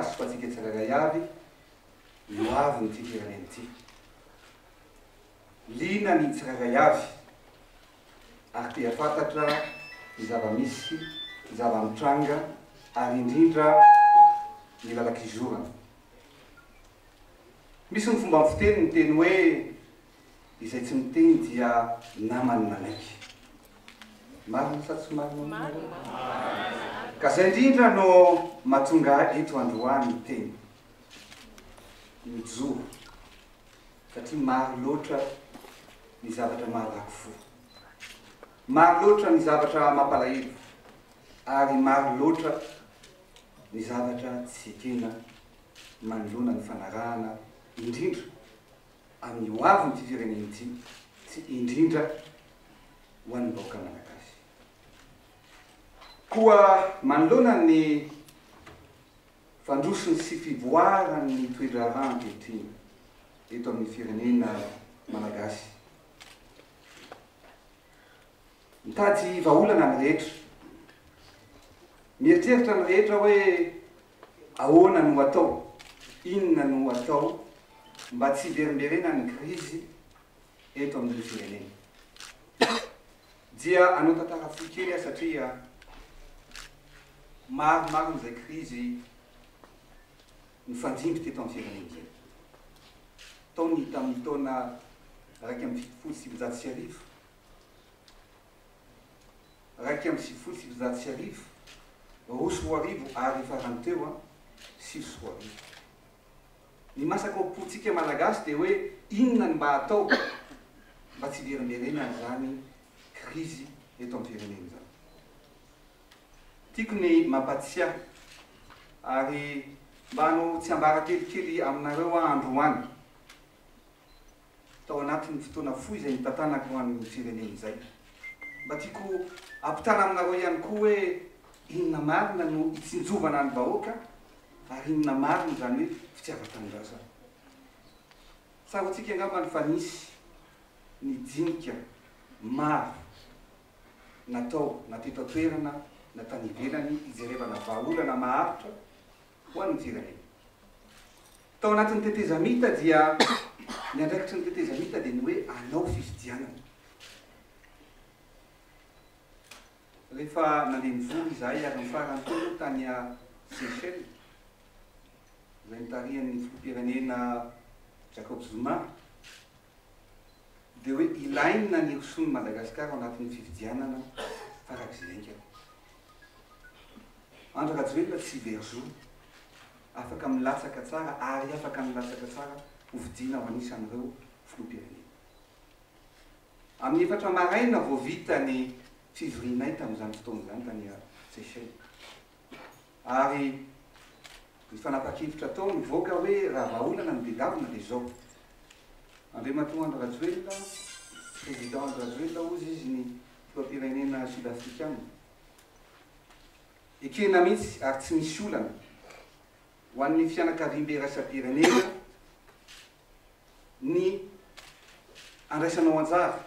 Malagasy, ho antsika tsirairay avy, ny ho avin'ity firenena ity. Liana ny tsirairay avy ary te hahafantatra ny zava-misy, ny zava-mitranga ary indrindra ny lalan-kizorana. Misy ny fomba fiteny miteny hoe izay tsy miteny dia naman'ny manaiky. Marina sa tsy marina aminareo? Ka izay indrindra no mahatonga ahy eto androany miteny, mijoro. Satria maro loatra ny zavatra mahavaky fo. Maro loatra ny zavatra mampalahelo ary maro loatra ny zavatra tsy ekena manoloana ny fanarahana indrindra amin'ny ho avin'ity firenena ity sy indrindra ho an'ny vahoaka malagasy. Koa manoloana ny Fandrosony sy fivoaran'ny toe-draharaha ankehitriny eto amin'ny firenena malagasy. Mitady vahaolana ny rehetra. Mieritreritra ny rehetra hoe ahoana no atao, inona no atao mba tsy hiverimberenan'ny krizy eto amin'ny firenena. Dia hanao tantara fohy kely aho satria maromaro izay krizy nifandimby teto amin'ny firenena izay. Tao ny tamin'ny taona 1971, 1991, 2002 ary farany teo 2009. Ny masaka ao am-pontsika Malagasy dia hoe inona no mba atao mba tsy hiverimberenana izany krizy eto amin'ny firenena izany. Tiako ny mampatsiahy ary mba hanao tsiambaratelo kely aminareo aho androany. Tao anatin'ny fotoana fohy izay nitantanako an'ny firenena izay. Mba tiako ampitana aminareo ihany koa hoe inona marina no itsinjovana ny vahoaka ary inona marina izany hoe fitiavan-tanindrazana. Tsaroantsika angambany fa nisy ny dinika maro natao na teto an-toerana na tany ivelany hijerevana vahaolana maharitra ho an'ny firenena. Tao anatin'ny tetezamita dia ny andraikitry ny tetezamita dia ny hoe hanao fifidianana. Rehefa nandeha nivory izahay ary ny farany teo moa tany Seychelles, izay notarihan'ny filoham-pirenena Jacob Zuma, dia hoe ilaina ny hirosoan'i Madagasikara ao anatin'ny fifidianana farak'izay haingana. Andry Rajoelina tsy very zo, afaka milatsaka tsara ary afaka nilatsaka tsara hofidiana ho anisan'ireo filoham-pirenena. Amin'ny efatra maraina vao vita ny fivorianay tamin'izany fotoana izany tany Seychelles. Ary ny fanapahan-kevitra tao nivoaka hoe raha vahaolana no tedavina dia izao. Andriamatoa Andry Rajoelina, Président Andry Rajoelina hozy izy ny filoham-pirenena Sud Afrikana. Ekena mihitsy ary tsy misy olana ho an'ny fianakaviambe iraisam-pirenena ny andraisanao anjara.